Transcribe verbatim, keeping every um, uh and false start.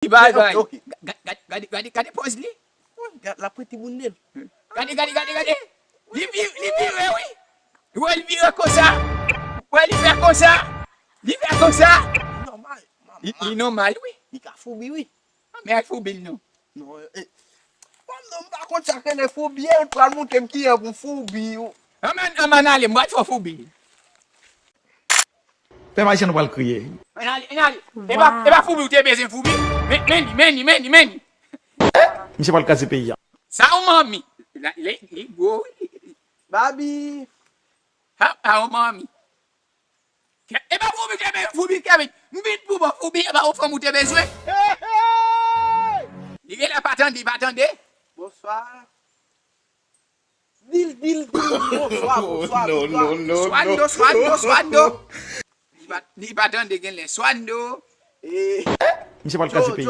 Bay, bay. Gade, gade, gade, gade pòz li. Gade, l ap pran timoun li. Gade, gade, gade, gade. Li vire, li vire, wi. Wè, li vire konsa. Wè, li fè konsa. Li fè konsa. Li nòmal. Li, li nòmal, wi. Li ka foubi, wi. Men al foubi l non. Non, eh. Kòm non, m pa konn sa k rele foubi, ou pral montre m kijan pou foubi, ou. Ann, ann, ann ale, m pral fè w foubi. Pèp ayisyen nou pral kriye. Ann ale, ann ale. E pa, e pa foubi ou te bezwen foubi. Men, men li, men li, men li, men li. Misye pral kraze peyi a. Sa yon manmi. Li, li gwo, wi. Babi. Ha, ha, yon manmi. E pa foubi, Kevin, foubi, Kevin. M vin pou bon foubi, e pa yon fanm ou te bezwen. Li genlè pa tande, li pa tande. Bonswa. Dil, dil, dil, bonswa, bonswa, bonswa. Swando, swando, swando. Li pa, li pa tande genlè. Swando. Eh, misye pral kraze peyi a.